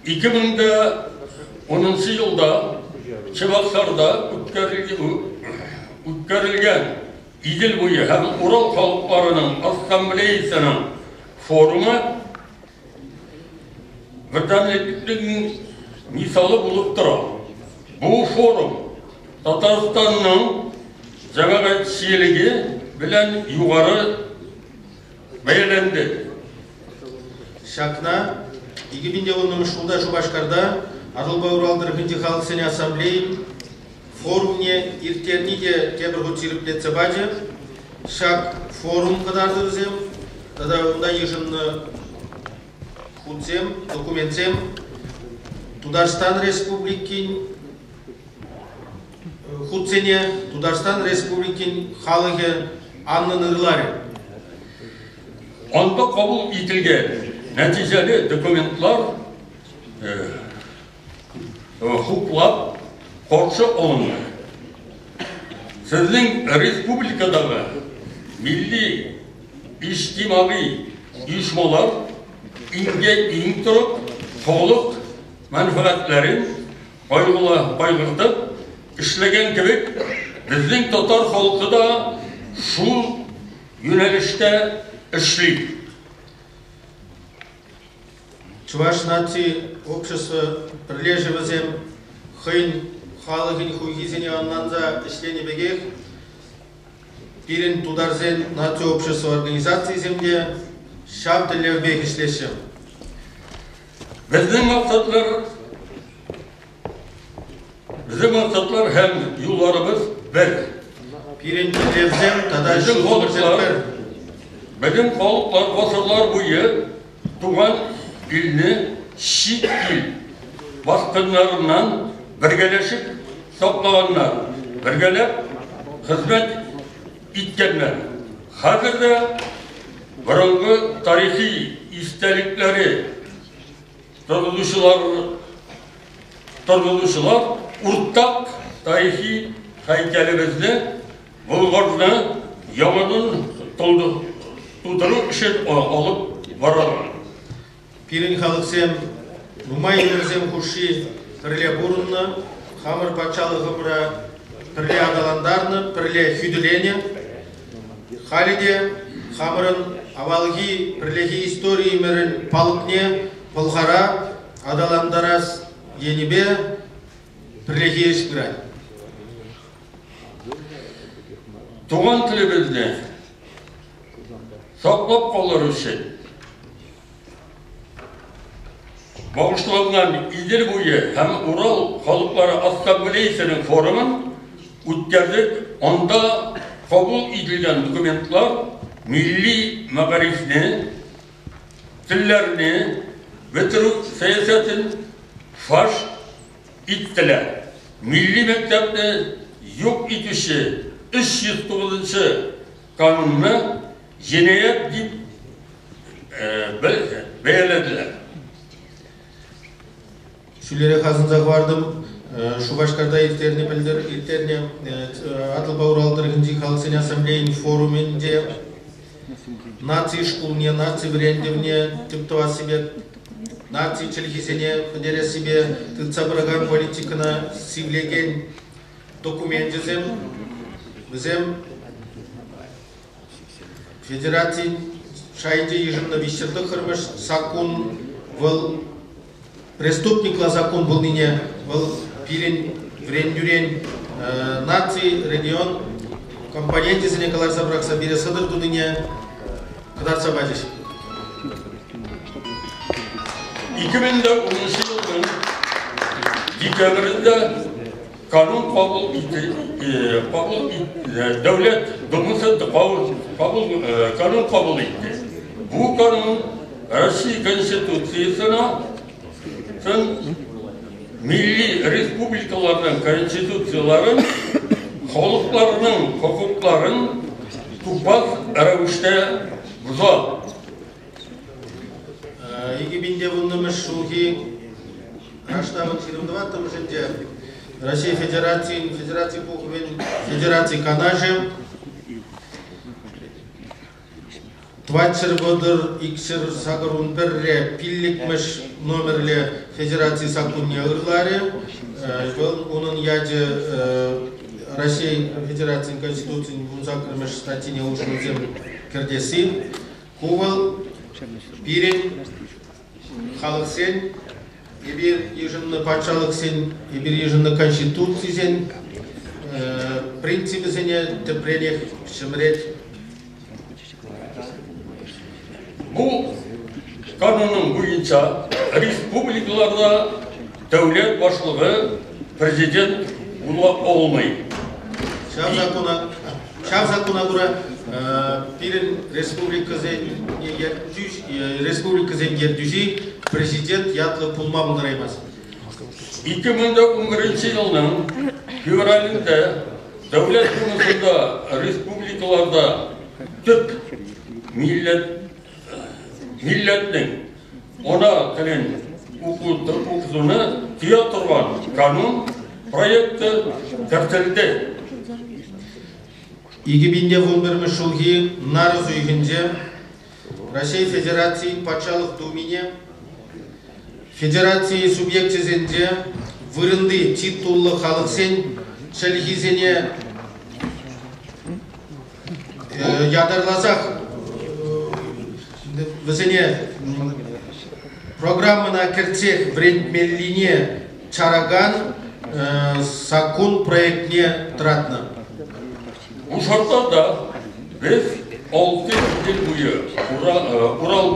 2010 елда Чебоксарда үткәрелгән Идел буе һәм Урал халыкларының ассамблеясының форумы бердәмлекнең мисалы булып тора. Бу форум Татарстанның җәмәгатьчелеге белән югары бәяләнде. Ҫакна 2010 ҫулта Шупашкарта Атӑлпа Урал тӑрӑхӗнчи халӑхсен ассамблейин форумне ирттерни те тепӗр хут ҫирӗплетсе пачӗ. Ҫак форум кӑтартӑвӗсем тата унта йышӑннӑ хутсем, документсем Тутарстан Республикин хутсене Тутарстан Республикин халӑхӗ анлӑн ырларӗ. Анда кабул ителгән нәтиҗәле документлар хуплап каршы алынды. Сезнең республикадагы милли иҗтимагый оешмалар иңгә-иң торып, халык мәнфәгатьләрен кайгыртып эшләгән кебек, безнең татар халкы да шул юнәлештә эшли. Чӑваш наци общество пӗрлешӗвӗсем хӑйӗн халӑхӗн хуйхисене ӑнланса ӗҫленӗ пекех пирӗн тутарсен наци общество организацийӗсем те ҫав тӗллевпех ӗҫлеҫҫӗ. Безнең максатлар Безнең максатлар һәм юлларыбыз бер. Пирӗн тӗллевсем тата ҫул-йӗрсем пӗр. Безнең халыклар гасырлар буе туган илне чит ил баскыннарыннан бергәләшеп саклаганнар, бергәләп хезмәт иткәннәр. Хәзер дә борынгы тарихи истәлекләре торгызучылар торгызучылар уртак тарихи һәйкәлебезне Болгарны яңадан тудыру эшен алып баралар. Пирӗн халӑхсем нумай ӗмӗрсем хушши пӗрле пурӑннӑ, хамӑр патшалӑхӑмӑра пӗрле аталантарнӑ, пӗрле хӳтӗленӗ. Халӗ те хамӑрӑн авалхи пӗрлехи историйӗмӗрӗн палӑкне Пӑлхара аталантарас енӗпе пӗрлехи ӗҫ пырать. Туган телебезне саклап калыр өчен багышланган Идел буе һәм Урал халыклары ассамблеясының форумын үткәрдек. Анда кабул ителгән документлар милли мәгарифне, телләрне бетерү сәясәтен фаш иттеләр. Милли мәктәпне юк итүче 309 нчы канунны җинаять дип бәяләделәр. Ҫӳлерех асӑнса хӑвартӑм. Шупашкарта ирттернӗ пӗлтӗр ирттернӗ Атӑлпа Урал тӑрӑхӗнчи халӑхсен ассамблейин форумӗнче наци шкулне, наци вӗрентӗвне тӗп тӑвассипе, наци чӗлхисене пӗтерессипе тытса пыракан политикӑна сивлекен докуменчӗсем вӗсем федерацин шайӗнче йышӑннӑ виҫҫӗр саккун вӑл преступникла саккун пулнине вӑл пирӗн вӗрентӳрен наци регион компоненчӗсене кӑларса пӑрахса пире сӑтӑр тунине кӑтартса пачӗҫ. 2010 елның декабрендә канун кабул кабул Дәүләт Думасы кабул канун кабул итте. Бу канун Россия Конституциясенә милли республикаларның конституцияләрен халыкларның хокукларын тупас рәвештә боза. 2010 ҫулхи раштавӑн 24-мӗшӗнче Раҫҫей Федерацийӗн Федераци Пухӑвӗн Федераци Канашӗ 431 пиллӗкмӗш. номерлӗ федераци саккунне ырларӗ. Вӑл унӑн ячӗ Раҫҫей Федерацийӗн Конституцийӗн 18-мӗш статйине улшӑнусем кӗртесси. Ку вӑл пирӗн халӑхсен, эпир йышӑннӑ патшалӑхсен, эпир йышӑннӑ конституцисен принципӗсене тӗпренех ҫӗмӗрет. Бу канунның буенча республикаларда дәүләт башлыгы президент була алмый. Ҫав закона ҫав закона кура пирӗн республикӑсен республикӑсен ертӳҫи президент ятлӑ пулма пултараймасть. 2011 елның февралендә Дәүләт Думасында республикаларда төп милләт милләтнең ана телен укытуны тыя торган канун проекты кертелде. 2011 ҫулхи нарӑс уйӑхӗнче Раҫҫей Федерацийӗн Патшалӑх Думине федераци субъекчӗсенче вырӑнти титуллӑ халӑхсен чӗлхисене ятарласах вӗсене программӑна кӗртсех вӗрентмеллине чаракан саккун проектне тӑратнӑ. Бу шартларда без алты Идел буе, Урал,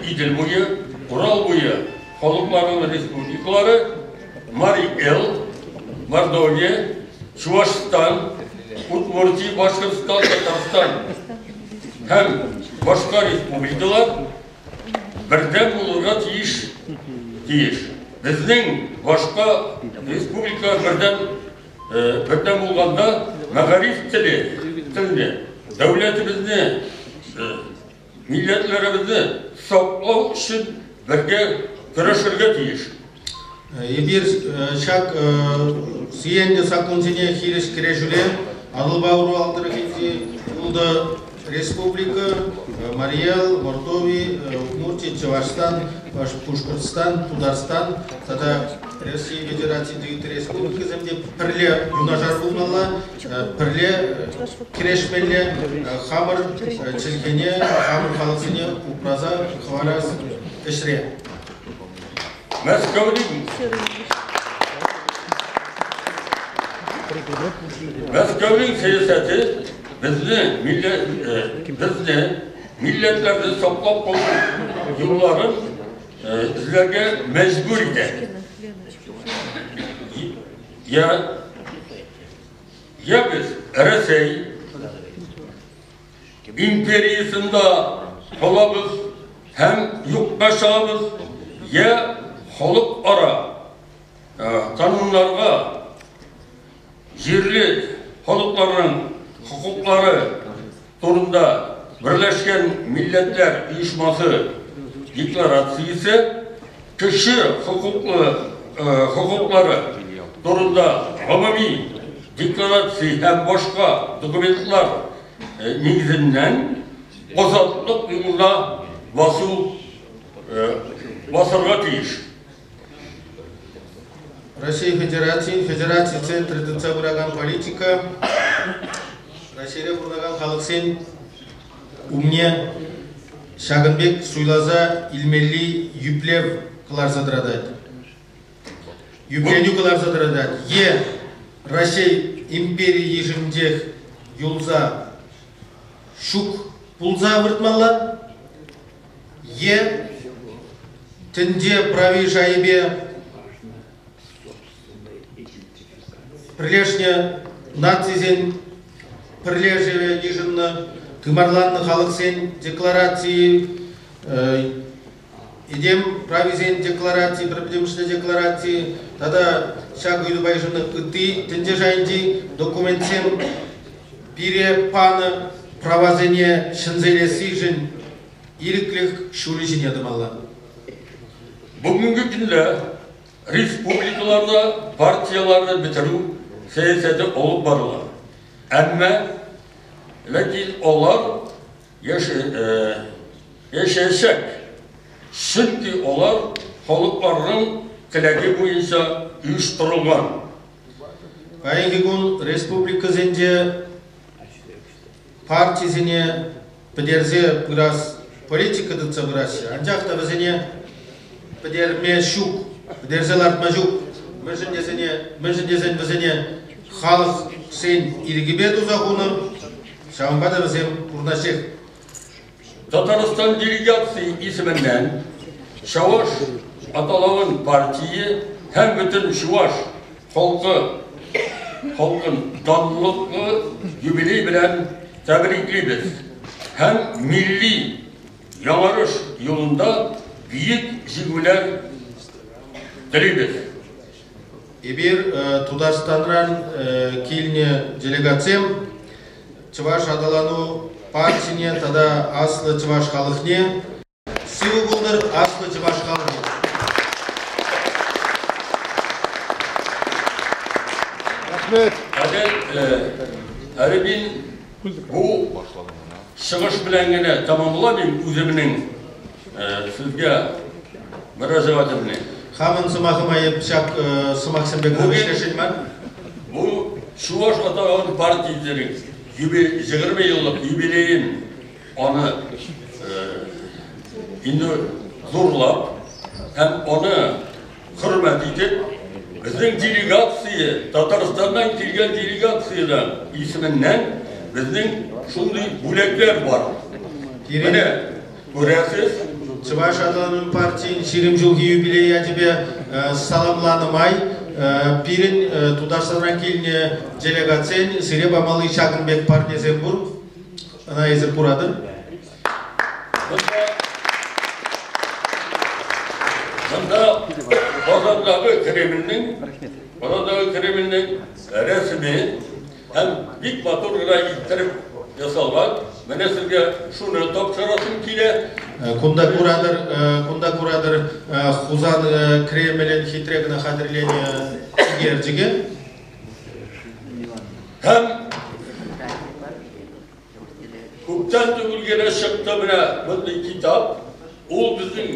Идел буе, Урал буе халыкларының республикалары, Марий Эл, Мордовия, Чувашстан, Удмуртия, Башкортстан, Татарстан һәм башка республикалар бердәм булырга тиеш. Тиеш. Безнең башка республика бердәм Бердәм булганда мәгариф теле, телне, дәүләтебезне, милләтләребезне саклау өчен бергә көрәшергә тиеш. Эпир ҫак сиенлӗ саккунсене хирӗҫ кӗрешӳре Атӑлпа Урал тӑрӑхӗнчи ултӑ республика, Марий Эл, Мордови, Удмурти, Чӑвашстан, Пушкӑртстан, Тутарстан тата Россия Федерацийӗн ытти республикисем те пӗрле юнашар пулмалла, пӗрле кӗрешмелле, хамӑр чӗлхене, хамӑр халӑхсене упраса хӑварас ӗҫре. Мәскәүнең сәясәте безне, безне милләтләрне саклап калу юлларын эзләргә мәҗбүр итә. Я, я без Рәсәй империясендә калабыз һәм юкка чыгабыз, я халыкара кануннарга җирле халыкларның хокуклары турында Берләшкән Милләтләр Оешмасы декларациясе, кеше хокуклы хокуклары турында гомуми декларация һәм башка документлар нигезеннән азатлык юлына басу басарга тиеш. Россия Федерацийӗн Федераци центрӗ тытса пыракан политика Раҫҫейре пурӑнакан халӑхсен умне ҫакӑн пек суйласа илмелли юплев кӑларса тӑратать. Юпленӳ кӑларса тӑратать. Е Раҫҫей импери йышӗнчех юлса ҫук пулса выртмалла, е тӗнче прави шайӗпе пӗрлешнӗ нацисен пӗрлешӗвӗ йышӑннӑ тымарланнӑ халӑхсен декларацийӗ, этем прависен декларацийӗ, пӗр-пӗтӗмӗшле декларацийӗ тата ҫак ыйтупа йышӑннӑ ытти тӗнче шайӗнчи документсем пире панӑ правасене ҫӗнсе илессишӗн ирӗклӗх ҫулӗ ҫине тӑмалла. Бүгенге көндә республикаларда партияләрне бетерү сәясәте алып барыла. Әмма ләкин алар яшәячәк. Чөнки алар халыкларның теләге буенча оештырылган. Паянхи кун республикӑсенче партисене пӗтерсе пырас политика тытса пыраҫҫӗ. Анчах та вӗсене пӗтерме ҫук, пӗтерсе лартма ҫук. Мӗншӗн тесен вӗсене халӑхсен ирӗкӗпе туса хунӑ, ҫавӑнпа та вӗсем пурӑнаҫҫех. Татарстан делегацийӗ исеменнән Чаваш аталавын партийы һәм бөтен чуваш халкы халкын данлыклы юбилей белән тәбриклибез һәм милли яңарыш юлында бөек җиңүләр телибез. Эпир Тутарстанран килнӗ делегатсем Чӑваш аталану партине тата аслӑ чӑваш халӑхне сывӑ пултӑр аслӑ чӑваш халӑхӗ! Рәхмәт. Әле мин бу чыгыш белән генә тәмамламыйм үземнең сезгә мөрәҗәгатемне. Хамӑн сӑмахӑма эп ҫак сӑмахсемпе кӑна вӗҫлесшӗн мар. Бу Чуваш аталану партиясенең 20 еллык юбилеен аны инде зурлап һәм аны хөрмәт итеп, безнең делегация, Татарстаннан килгән делегациядән исеменнән безнең шундый бүләкләр бар. Менә күрәсез. Чӑваш аталану партийӗн 20 ҫулхи юбилей ячӗпе саламланӑ май пирӗн Тутарстанран килнӗ делегатсен сире памалли ҫакӑн пек парнесем пур. Ӑна эсир куратӑр. Бында Казандагы Кремльнең Казандагы Кремльнең рәсеме һәм бик матур гына иттереп ясалган. Менә сезгә шуны тапшырасым килә. Кунда куратӑр, кунта куратӑр Хусан Кремлӗн хитре кӑна хатӗрленӗ ӳкерчӗкӗ. Һәм Күптән түгел генә чыкты менә мондый китап. Ул безнең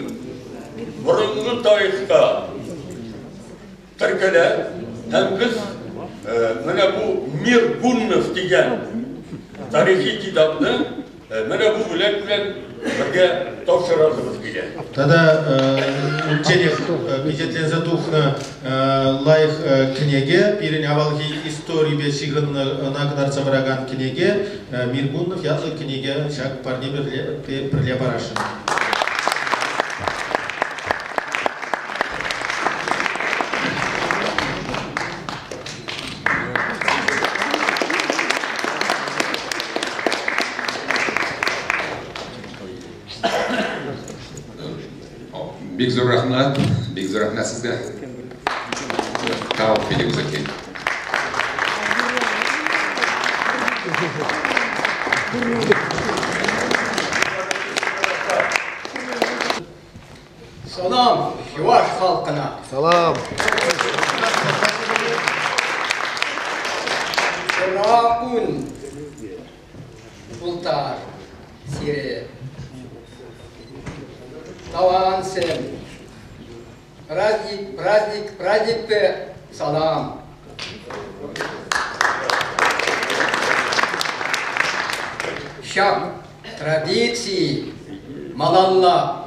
борынгы тарихка теркәлә. Һәм без менә бу Мир Гуннов дигән тарихи китапны менә бу бүләк белән бергә тапшырасыбыз килә. Тата унчченех пичетленсе тухнӑ лайӑх кӗнеке, пирӗн авалхи историпе ҫыхӑннӑ ӑна кӑтартса пыракан кӗнеке, Миргунов ятлӑ кӗнеке ҫак парне пӗрле парасшӑн. Бик зур рәхмәт, бик зур рәхмәт сезгә. Тау Филипп Закин. Салам чуваш халкына. Салам. Кун пултар сире. Тавансем. Праздник, праздник, праздникпе салам. Ҫак традици малалла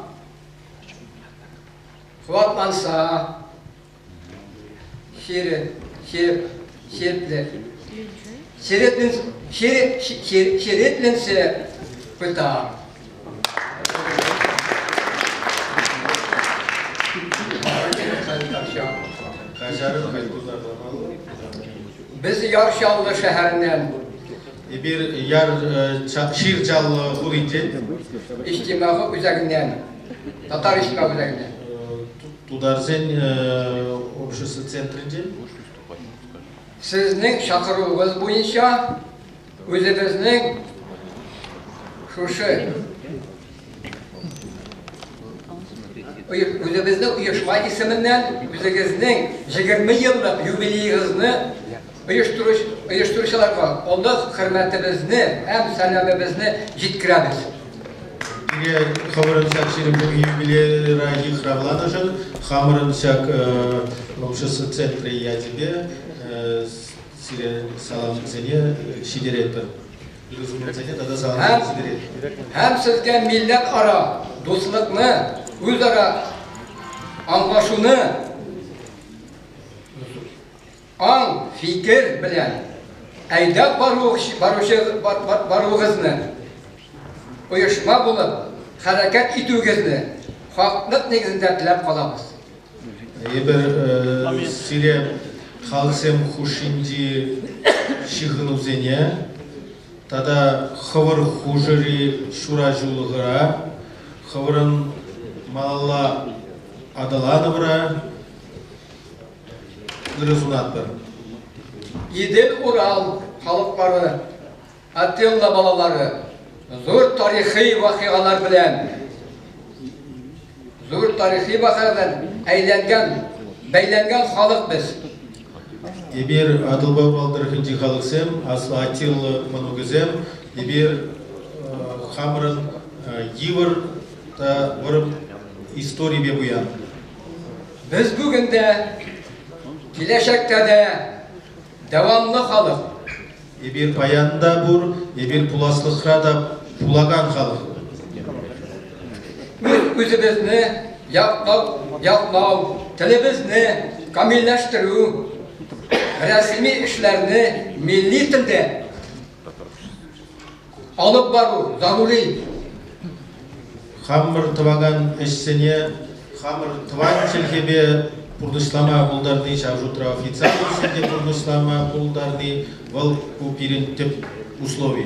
хӑватланса черетленсе пытар. Без Яр Чаллы шәһәреннән. Эпир Яр Шир Чаллы хулинчен. Иҗтимагый үзәгеннән. Татар иҗтимагый үзәгеннән. Тутарсен общество центрӗнчен. Сезнең чакыруыгыз буенча үзебезнең шушы үзебезнең оешма исеменнән үзегезнең 20 еллык юбилеегызны оештыручыларга олы хөрмәтебезне һәм сәламебезне җиткерәбез. Пире хӑвӑрӑн ҫак ҫирӗп юбилейра йыхравланӑшӑн Хамӑрӑн ҫак общество центрӗ ячӗпе сире саламсене ҫитеретпӗр. Ырӑ тата саламсене ҫитеретпӗр. Һәм сезгә милләтара дуслыкны, үзара аңлашуны аң, фикер белән әйдәп баручы баруыгызны, оешма булып хәрәкәт итүегезне хаклык нигезендә теләп калабыз. Эпир сире халӑхсем хушшинчи ҫыхӑнусене тата хӑвӑр хушӑри ҫураҫулӑхӑра, хӑвӑрӑн малалла аталанӑвӑра ырӑ сунатпӑр. Идел-Урал халыклары, Атилла балалары зур тарихи вакыйгалар белән зур тарихи вакыйгалар әйләнгән, бәйләнгән халык без. Эпир Атӑлпа Урал тӑрӑхӗнчи халӑхсем, Аслӑ Атилла мӑнукӗсем, эпир хамӑрӑн йывӑр та вӑрӑм историпе пуян. Без бүген дә, киләчәктә дә дәвамлы халык. Эпир паян та пур, эпир пуласлӑхра та пулакан халӑх. Үз-үзебезне яклау, яклау, телебезне камилләштерү, рәсми эшләрне милли телдә алып бару зарури. Хамӑр тӑвакан ӗҫсене хамӑр тӑван чӗлхепе пурнӑҫлама пултарни, ҫав шутра официаллӑ ӗҫсене пурнӑҫлама пултарни, вӑл ку пирӗн тӗп услови.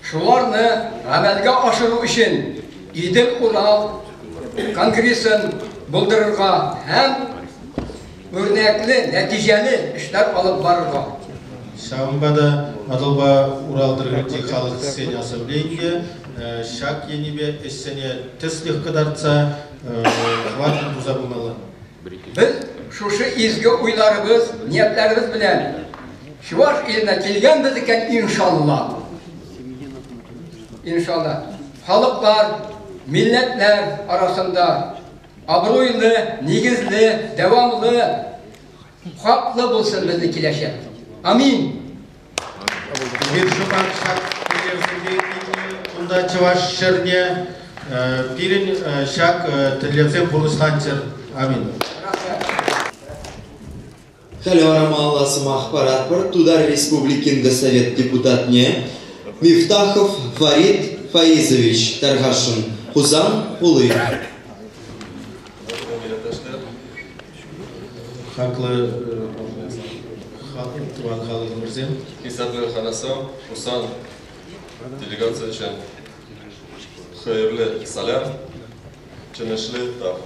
Шуларны гамәлгә ашыру өчен Идел-Урал конгрессын булдырырга һәм үрнәкле, нәтиҗәле эшләр алып барырга. Ҫавӑнпа та Атӑлпа Урал тӑрӑхӗнчи халӑхсен ассамблейинче ҫак енӗпе ӗҫсене тӗслӗх кӑтартса хӑватлӑн туса пымалла. Без шушы изге уйларыбыз, ниятләребез белән Чуваш иленә килгәнбез икән, иншалла. Иншалла. Халыклар, милләтләр арасында абруйлы, нигезле, дәвамлы, хаклы булсын безнең киләчәк. Амин. Эпир шӑпах ҫак тӗллевсемпе килнӗ кунта чӑваш ҫӗрне. Пирӗн ҫак тӗллевсем пурнӑҫланччӑр. Амин. Халӗ вара малалла сӑмах паратпӑр Тутар Республикин Госсовет депутатне Мифтахов Фарид Фаизович тархасшӑн. Хусан хули. Хаклӑ тӑван халӑхӑмӑрсем. Хисеплӗ хӑнасем, Хусан делегацийӗнчен хӑйӗрлӗ салям. Чӑнӑшлы тав.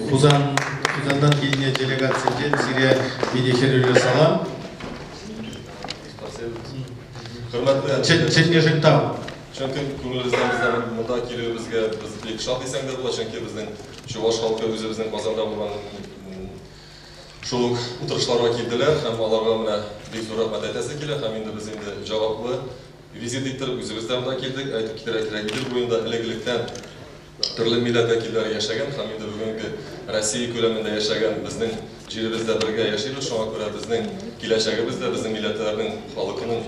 Хусан, Хусантан килнӗ делегацинчен сире питӗ хӗрӳллӗ салам. Хөрмәтле Чӗннӗшӗн тав. Чөнки күңелебездән безнең монда килүебезгә без бик шат дисәң дә була, чөнки безнең чуваш халкы үзебезнең Казанда булган шул ук утырышларга килделәр һәм аларга менә бик зур рәхмәт әйтәсе килә һәм инде без инде җаваплы Визит иттереп үзебез дә монда килдек. Әйтеп китәргә кирәк, Идел буенда элек-электән төрле милләт вәкилләре яшәгән һәм инде бүгенге Россия күләмендә яшәгән безнең җиребездә бергә яшибез. Шуңа күрә безнең киләчәгебез дә, безнең милләтләрнең, халыкының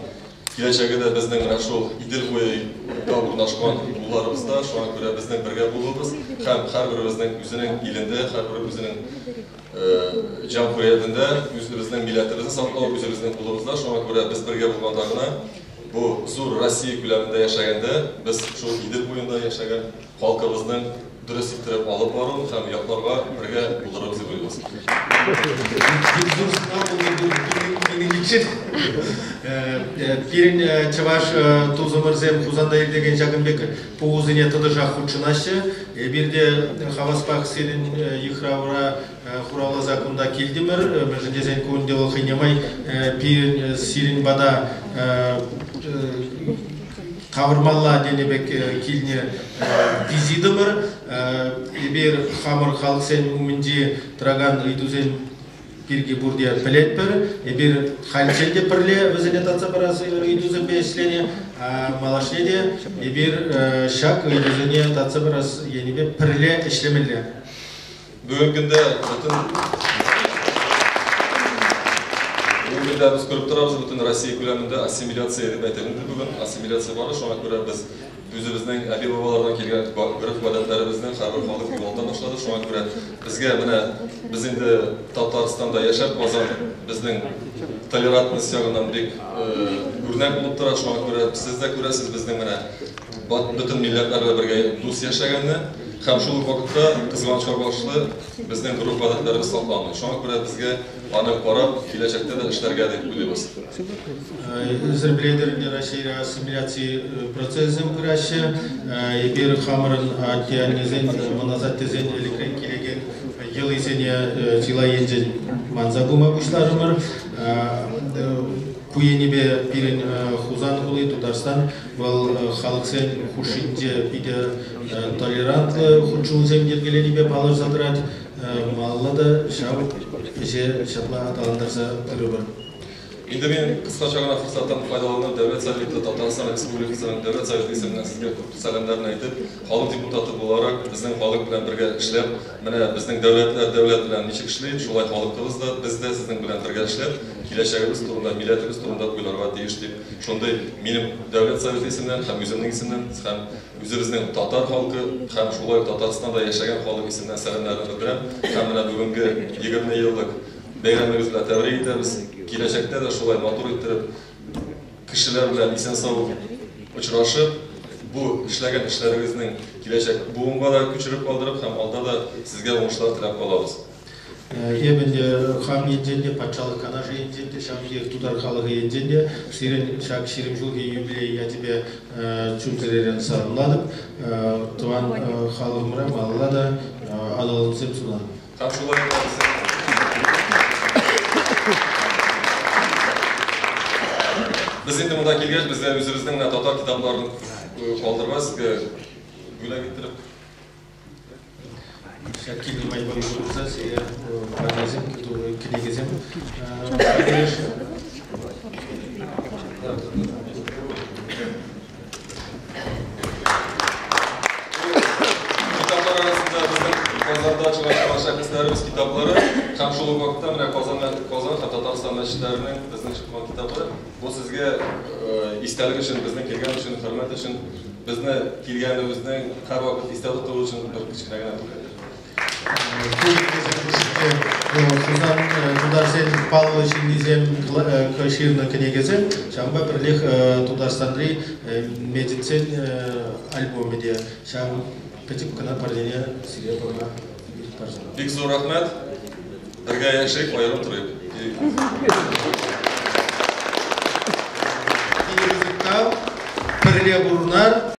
киләчәге дә безнең менә шул Идел буенда урнашкан улларыбызда. Шуңа күрә безнең бергә булуыбыз һәм һәрберебезнең үзенең илендә, һәрбер үзенең җәмгыятендә үзебезнең милләтебезне саклау үзебезнең кулыбызда, шуңа күрә без бергә булганда гына бу зур Россия күләмендә яшәгәндә без шул Идел буенда яшәгән халкыбызның дөрес иттереп алып баруын һәм якларга бергә булырыбыз дип уйлыйбыз. Бик зур сынау булды бу минем өчен. Пирӗн чӑваш тусӑмӑрсем Хусанта иртекен ҫакӑн пек пухусене тӑтӑшах хутшӑнаҫҫӗ. Эпир те хаваспах сирӗн йыхравра хуравласа кунта килтӗмӗр. Мӗншӗн тесен ку ӗнтӗ вӑл хӑйне май пирӗн сирӗн пата тавӑрмалла тенӗ пек килнӗ визитӑмӑр. Эпир хамӑр халӑхсен умӗнчи тӑракан ыйтусен пирки пурте пӗлетпӗр. Эпир хальччен те пӗрле вӗсене татса парас ыйтусемпе ӗҫленӗ. Малашне те эпир ҫак ыйтусене татса парас енӗпе пӗрле ӗҫлемелле. Бүгенге көндә бөтен Бүгенге көндә без күреп торабыз, бөтен Россия күләмендә ассимиляция дип әйтелде инде бүген. Ассимиляция бара, шуңа күрә без үзебезнең әби-бабалардан килгән гореф-гадәтләребезне һәрбер халык югалта башлады. Шуңа күрә безгә менә без инде Татарстанда яшәп, Казан безнең толерантность ягыннан бик үрнәк булып тора. Шуңа күрә сез дә күрәсез безнең менә бөтен милләтләр белән бергә дус яшәгәнне һәм шул ук вакытта, кызганычка каршы, безнең гореф-гадәтләребез сакланмый. Шуңа күрә безгә аны карап, киләчәктә дә эшләргә дип уйлыйбыз. Эсир пӗлетӗр ӗнтӗ, Раҫҫейре ассимиляци процесӗсем пыраҫҫӗ. Эпир хамӑрӑн атте-аннесен, мӑн асаттесен ӗлӗкрен килекен йӑлисене чылай енчен манса пыма пуҫларӑмӑр. Ку енӗпе пирӗн Хусан хули, Тутарстан, вӑл халӑхсен хушшинче питӗ толерантлӑ хутшӑнусем йӗркеленипе палӑрса тӑрать. Малалла та ҫав ӗҫе ҫапла аталантарса пырӑпӑр. Инде мин кыскача гына форсаттан файдаланып, Дәүләт Советы, Татарстан Республикасының Дәүләт Советы исеменнән сезгә күп сәламнәрне әйтеп, халык депутаты буларак, безнең халык белән бергә эшләп, менә безнең дәүләтләр дәүләт белән ничек эшли, шулай халыкыбыз да, без дә сезнең белән бергә эшләп, киләчәгебез турында, милләтебез турында уйларга тиеш дип, шундый минем Дәүләт Советы исеменнән һәм үземнең исемнән һәм үзебезнең татар халкы һәм шулай ук Татарстанда яшәгән халык исеменнән сәламнәрне белдерәм һәм менә бүгенге 20 еллык бәйрәмегез белән тәбрик итәбез. Киләчәктә дә шулай матур иттереп, кешеләр белән исән-сау очрашып, бу эшләгән эшләрегезнең киләчәк буынга да күчереп калдырып һәм алда да сезгә уңышлар теләп калабыз. Эпӗ ӗнтӗ хам енчен те, Патшалӑх Канашӗ енчен те, ҫавӑн пекех тутар халӑхӗ енчен те сирӗн ҫак 20 ҫулхи юбилей ячӗпе чун-чӗререн саламлатӑп. Тӑван халӑхӑмӑра малалла та аталансем сунатӑп. Һәм шулай ук Без инде монда килгәч, без дә үзебезнең менә татар китапларын калдырырга сезгә бүләк иттереп. Ҫак килнӗ майпа усӑ курса сире парнесем, кӗнекесем парнелесшӗн. Китаплар арасында безнең Казанда чыгачак шәхесләребез китаплары һәм шул ук вакытта менә Казан Казан һәм Татарстан мәчетләренең безнең чыккан китабы. Бу сезгә истәлек өчен, безнең килгән өчен, хөрмәт өчен, безне килгәнебезнең һәрвакыт истә тоту өчен бер кечкенә генә бүләк. Хусан тутарсен паллӑ ҫыннисем ҫырнӑ кӗнекесем, ҫавӑнпа пӗрлех Тутарстанри мечӗтсен альбомӗ те ҫав пӗчӗк кӑна парнене сире пама ирӗк парса. Бик зур рәхмәт. Бергә яшик, аерым торыйк. Пӗрле пурӑнар.